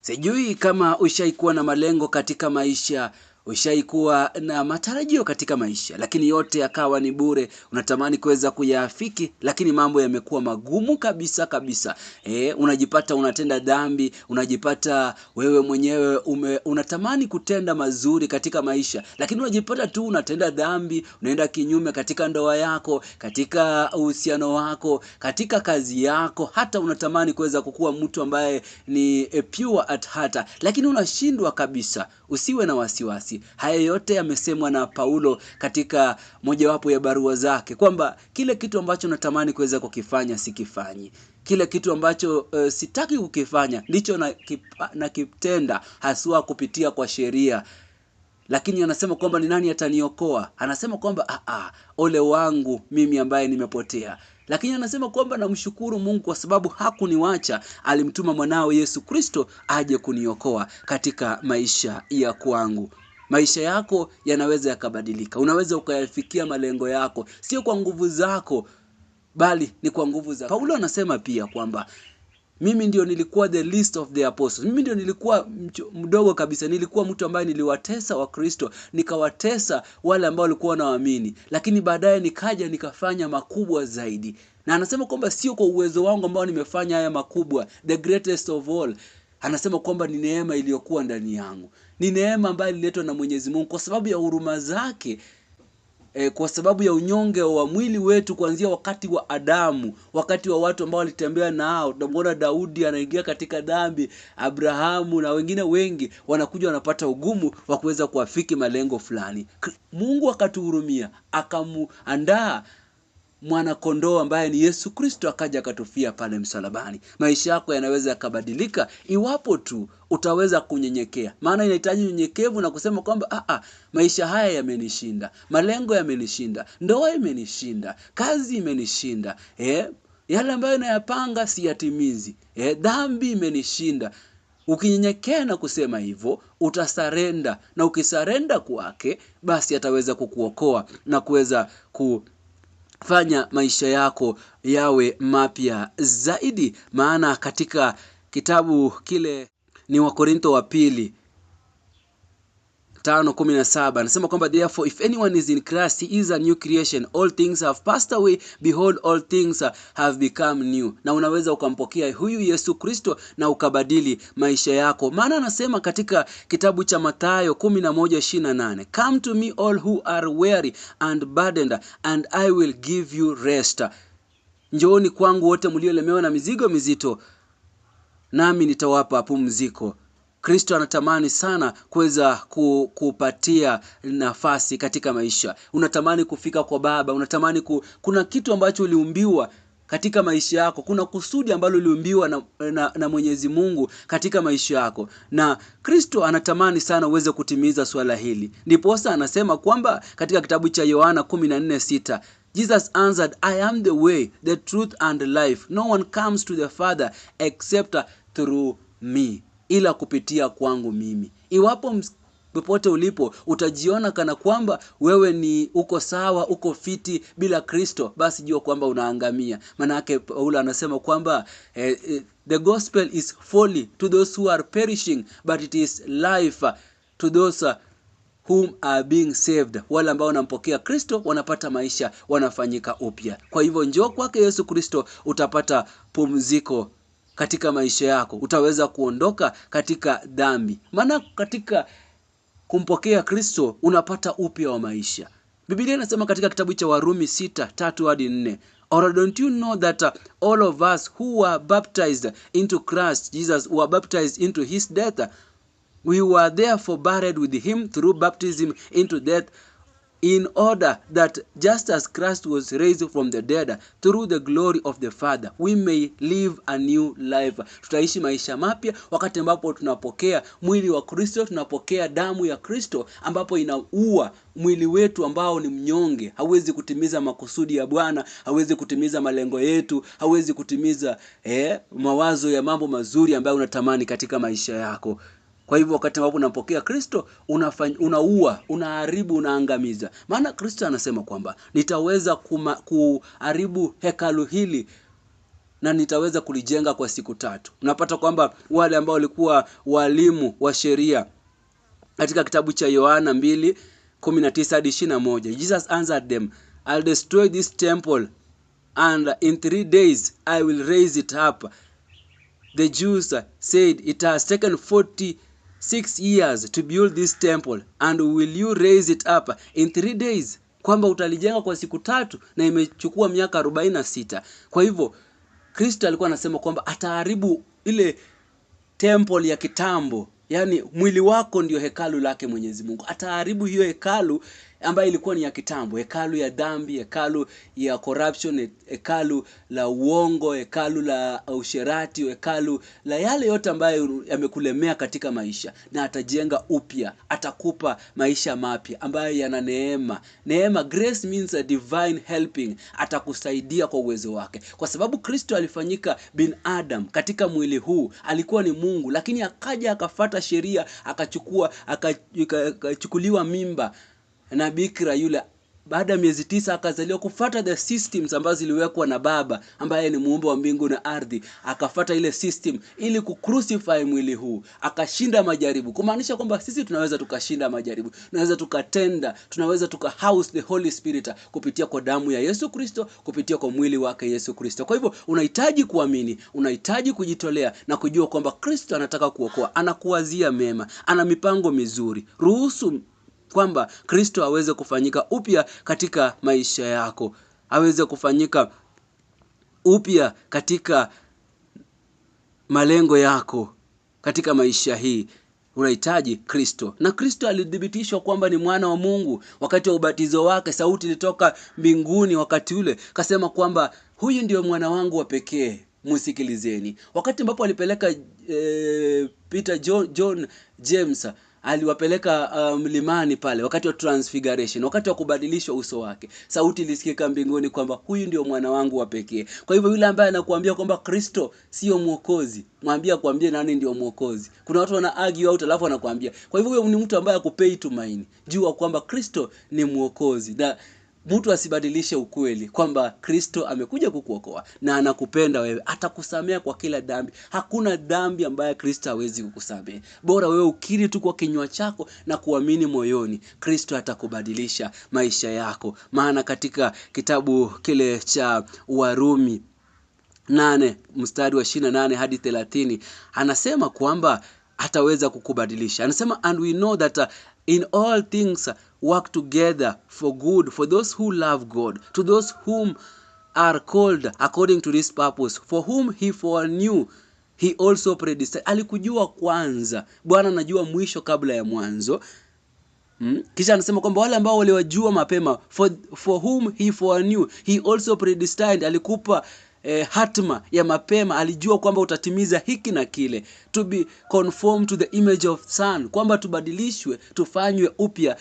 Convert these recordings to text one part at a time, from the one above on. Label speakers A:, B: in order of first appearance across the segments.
A: Sijui kama ushaikuwa na malengo katika maisha, ushaikuwa na matarajio katika maisha, lakini yote yakawa ni bure. Unatamani kuweza kuyaafiki, lakini mambo yamekuwa magumu kabisa kabisa. Unajipata unatenda dhambi, unajipata wewe mwenyewe unatamani kutenda mazuri katika maisha, lakini unajipata tu unatenda dhambi, unaenda kinyume katika ndoa yako, katika uhusiano wako, katika kazi yako, hata unatamani kuweza kukuwa mtu ambaye ni pure at heart, lakini unashindwa kabisa. Usiwe na wasiwasi. Haya yote yamesemwa na Paulo katika mojawapo ya barua zake, kwamba kile kitu ambacho natamani kuweza kukifanya sikifanyi, kile kitu ambacho sitaki kukifanya ndicho nakitenda, haswa kupitia kwa sheria. Lakini anasema kwamba ni nani ataniokoa? Anasema kwamba ole wangu mimi ambaye nimepotea. Lakini anasema kwamba namshukuru Mungu kwa sababu hakuniwacha, alimtuma mwanao Yesu Kristo aje kuniokoa katika maisha ya kwangu. Maisha yako yanaweza yakabadilika. Unaweza ukayafikia malengo yako, sio kwa nguvu zako, bali ni kwa nguvu za Paulo. Anasema pia kwamba mimi ndio nilikuwa the least of the apostles. Mimi ndio nilikuwa mdogo kabisa. Nilikuwa mtu ambaye niliwatesa Wakristo, nikawatesa wale ambao walikuwa wanawaamini, lakini baadaye nikaja nikafanya makubwa zaidi. Na anasema kwamba sio kwa uwezo wangu ambao nimefanya haya makubwa, the greatest of all. Anasema kwamba ni neema iliyokuwa ndani yangu, ni neema ambayo ililetwa na Mwenyezi Mungu kwa sababu ya huruma zake. Kwa sababu ya unyonge wa mwili wetu kuanzia wakati wa Adamu, wakati wa watu ambao walitembea nao. Tunamuona Daudi anaingia katika dhambi, Abrahamu na wengine wengi wanakuja wanapata ugumu wa kuweza kuafiki malengo fulani. Mungu akatuhurumia, akamuandaa mwana kondoo ambaye ni Yesu Kristo, akaja akatufia pale msalabani. Maisha yako yanaweza yakabadilika iwapo tu utaweza kunyenyekea. Maana inahitaji unyenyekevu na kusema kwamba maisha haya yamenishinda, malengo yamenishinda, ndoa imenishinda, kazi imenishinda, yale ambayo nayapanga siyatimizi, dhambi imenishinda. Ukinyenyekea na kusema hivyo, utasarenda, na ukisarenda kwake, basi ataweza kukuokoa na kuweza kufanya maisha yako yawe mapya zaidi. Maana katika kitabu kile ni Wakorintho wa pili 5:17 anasema kwamba therefore if anyone is in Christ he is a new creation, all things have passed away, behold all things have become new. Na unaweza ukampokea huyu Yesu Kristo na ukabadili maisha yako. Maana anasema katika kitabu cha Mathayo 11:28, come to me all who are weary and burdened and I will give you rest. Njooni kwangu wote mliolemewa na mizigo mizito, nami nitawapa pumziko. Kristo anatamani sana kuweza kupatia nafasi katika maisha. Unatamani kufika kwa Baba, unatamani kuna kitu ambacho uliumbiwa katika maisha yako, kuna kusudi ambalo uliumbiwa na Mwenyezi Mungu katika maisha yako. Na Kristo anatamani sana uweze kutimiza swala hili. Ndiposa anasema kwamba katika kitabu cha Yohana 14:6, Jesus answered, I am the way, the truth and the life. No one comes to the Father except through me. Ila kupitia kwangu mimi. Iwapo popote ulipo utajiona kana kwamba wewe ni uko sawa, uko fiti bila Kristo, basi jua kwamba unaangamia. Maana yake Paulo anasema kwamba the gospel is folly to those who are perishing, but it is life to those whom are being saved. Wale ambao wanampokea Kristo wanapata maisha, wanafanyika upya. Kwa hivyo njoo kwake Yesu Kristo, utapata pumziko katika maisha yako, utaweza kuondoka katika dhambi. Maana katika kumpokea Kristo unapata upya wa maisha. Biblia inasema katika kitabu cha Warumi 6:3-4, or don't you know that all of us who were baptized into Christ Jesus were baptized into his death? We were therefore buried with him through baptism into death, in order that just as Christ was raised from the dead through the glory of the Father, we may live a new life. Tutaishi maisha mapya wakati ambapo tunapokea mwili wa Kristo, tunapokea damu ya Kristo ambapo inaua mwili wetu ambao ni mnyonge, hauwezi kutimiza makusudi ya Bwana, hauwezi kutimiza malengo yetu, hauwezi kutimiza mawazo ya mambo mazuri ambayo unatamani katika maisha yako. Kwa hivyo wakati ambapo unampokea Kristo, unaua, unaharibu, unaangamiza. Maana Kristo anasema kwamba nitaweza kuharibu hekalu hili na nitaweza kulijenga kwa siku 3. Unapata kwamba wale ambao walikuwa walimu wa sheria katika kitabu cha Yohana 2:19-21, Jesus answered them, I'll destroy this temple and in 3 days I will raise it up. The Jews said, it has taken 46 years to build this temple, and will you raise it up in 3 days? Kwamba utalijenga kwa siku 3 na imechukua miaka 46. Kwa hivyo Kristo alikuwa anasema kwamba ataharibu ile temple ya kitambo, yani mwili wako ndio hekalu lake Mwenyezi Mungu. Ataharibu hiyo hekalu ambayo ilikuwa ni ya kitambo, hekalu ya dhambi, hekalu ya corruption, hekalu la uongo, hekalu la usherati, hekalu la yale yote ambayo yamekulemea katika maisha, na atajenga upya, atakupa maisha mapya ambayo yana neema. Neema, grace means a divine helping. Atakusaidia kwa uwezo wake. Kwa sababu Kristo alifanyika bin Adam katika mwili huu, alikuwa ni Mungu, lakini akaja akafuata sheria, akachukuliwa mimba na bikira yule. Baada ya miezi 9 akazaliwa kufuata the systems ambazo ziliwekwa na Baba ambaye ni muumba wa mbingu na ardhi. Akafuata ile system ili kucrucify mwili huu, akashinda majaribu. Kumaanisha kwamba sisi tunaweza tukashinda majaribu, tunaweza tukatenda, tunaweza tukahouse the Holy Spirit kupitia kwa damu ya Yesu Kristo, kupitia kwa mwili wake Yesu Kristo. Kwa hivyo unahitaji kuamini, unahitaji kujitolea na kujua kwamba Kristo anataka kuokoa, anakuwazia mema, ana mipango mizuri. Ruhusu kwamba Kristo aweze kufanyika upya katika maisha yako, aweze kufanyika upya katika malengo yako katika maisha hii. Unahitaji Kristo. Na Kristo alithibitishwa kwamba ni mwana wa Mungu wakati wa ubatizo wake. Sauti ilitoka mbinguni wakati ule, kasema kwamba huyu ndio mwana wangu wa pekee, msikilizeni. Wakati ambapo alipeleka Peter, John, James, aliwapeleka mlimani pale wakati wa transfiguration, wakati wa kubadilishwa uso wake, sauti ilisikika mbinguni kwamba huyu ndio mwana wangu wa pekee. Kwa hivyo yule ambaye anakuambia kwamba Kristo sio mwokozi, mwambie akwambie nani ndio mwokozi. Kuna watu wana argue out alafu anakuambia. Kwa hivyo huyo ni mtu ambaye hakupei tumaini. Jua kwamba Kristo ni mwokozi, na mtu asibadilishe ukweli kwamba Kristo amekuja kukuokoa na anakupenda wewe, atakusamea kwa kila dhambi. Hakuna dhambi ambayo Kristo hawezi kukusamea. Bora wewe ukiri tu kwa kinywa chako na kuamini moyoni, Kristo atakubadilisha maisha yako. Maana katika kitabu kile cha Warumi 8 mstari wa 28 hadi 30 anasema kwamba ataweza kukubadilisha. Anasema, and we know that in all things work together for good for those who love God, to those whom are called according to this purpose, for whom he foreknew he also predestined. Alikujua kwanza. Bwana anajua mwisho kabla ya mwanzo. Kisha anasema kwamba wale ambao waliwajua mapema, for whom he foreknew he also predestined. Alikupa hatma ya mapema, alijua kwamba utatimiza hiki na kile, to be conformed to the image of Son, kwamba tubadilishwe, tufanywe upya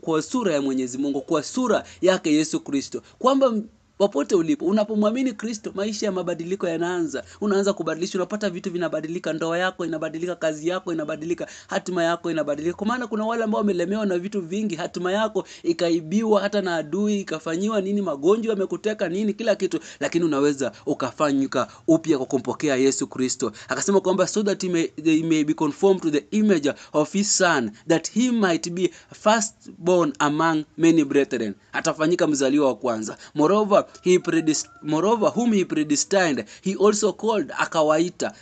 A: kwa sura ya Mwenyezi Mungu, kwa sura yake Yesu Kristo. Kwamba popote ulipo, unapomwamini Kristo, maisha ya mabadiliko yanaanza. Unaanza kubadilishwa, unapata vitu vinabadilika, ndoa yako inabadilika, kazi yako inabadilika, hatima yako inabadilika. Kwa maana kuna wale ambao wamelemewa na vitu vingi, hatima yako ikaibiwa hata na adui, ikafanyiwa nini, magonjwa yamekuteka nini, kila kitu, lakini unaweza ukafanyika upya kwa kumpokea Yesu Kristo. Akasema kwamba so that they may be conformed to the image of his Son, that he might be firstborn among many brethren. Atafanyika mzaliwa wa kwanza. Moreover, whom he predestined, he also called, akawaita.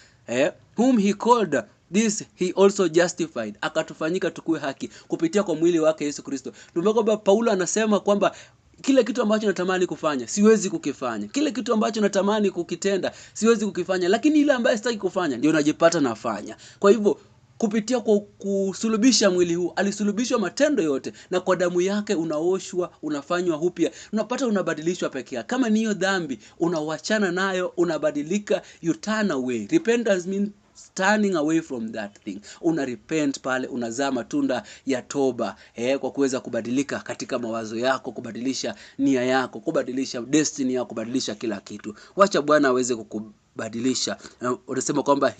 A: Whom he called, this he also justified. Akatufanyika tukue haki kupitia kwa mwili wake Yesu Kristo. Tumeona kwamba Paulo anasema kwamba kile kitu ambacho natamani kufanya siwezi kukifanya, kile kitu ambacho natamani kukitenda siwezi kukifanya, lakini ile ambayo sitaki kufanya ndio najipata nafanya. Kwa hivyo kupitia kwa kusulubisha mwili huu, alisulubishwa matendo yote, na kwa damu yake unaoshwa, unafanywa upya, unapata unabadilishwa pekee yake. Kama ni hiyo dhambi unawachana nayo, unabadilika, you turn away. Repentance means turning away from that thing. Una repent pale, unazaa matunda ya toba, kwa kuweza kubadilika katika mawazo yako, kubadilisha nia yako, kubadilisha destiny yako, kubadilisha kila kitu. Wacha Bwana aweze kukubadilisha. Unasema kwamba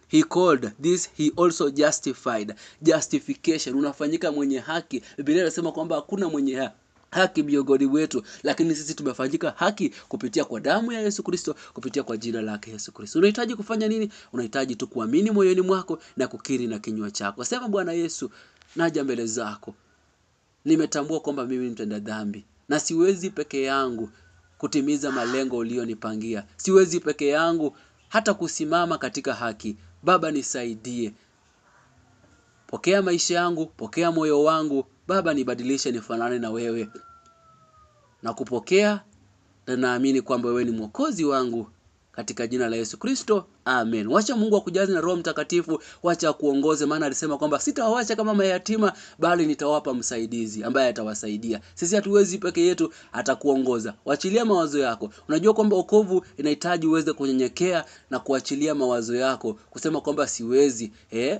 A: he called, this he also justified. Justification, unafanyika mwenye haki. Biblia inasema kwamba hakuna mwenye haki miongoni mwetu, lakini sisi tumefanyika haki kupitia kwa damu ya Yesu Kristo, kupitia kwa jina lake Yesu Kristo. Unahitaji kufanya nini? Unahitaji tu kuamini moyoni mwako na kukiri na kinywa chako. Sema, Bwana Yesu, naja mbele zako, nimetambua kwamba mimi ni mtenda dhambi na siwezi peke yangu kutimiza malengo ulionipangia. Siwezi peke yangu hata kusimama katika haki. Baba, nisaidie. Pokea maisha yangu, pokea moyo wangu. Baba, nibadilishe nifanane na wewe. Na kupokea na naamini kwamba wewe ni Mwokozi wangu katika jina la Yesu Kristo, amen. Wacha Mungu akujaze na Roho Mtakatifu, wacha akuongoze, maana alisema kwamba sitawawacha kama mayatima, bali nitawapa msaidizi ambaye atawasaidia. Sisi hatuwezi peke yetu, atakuongoza. Wachilia mawazo yako. Unajua kwamba wokovu inahitaji uweze kunyenyekea na kuachilia mawazo yako, kusema kwamba siwezi,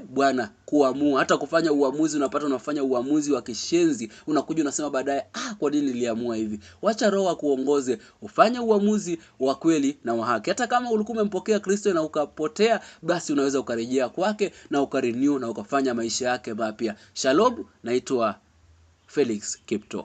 A: Bwana, kuamua. Hata kufanya uamuzi, unapata unafanya uamuzi wa kishenzi, unakuja unasema baadaye, kwa nini niliamua hivi? Wacha Roho akuongoze, ufanye uamuzi wa kweli na wa haki. Hata kama ulikuwa umempokea Kristo na ukapotea, basi unaweza ukarejea kwake na ukarenew na ukafanya maisha yake mapya. Shalom, naitwa Felix Kiptoo.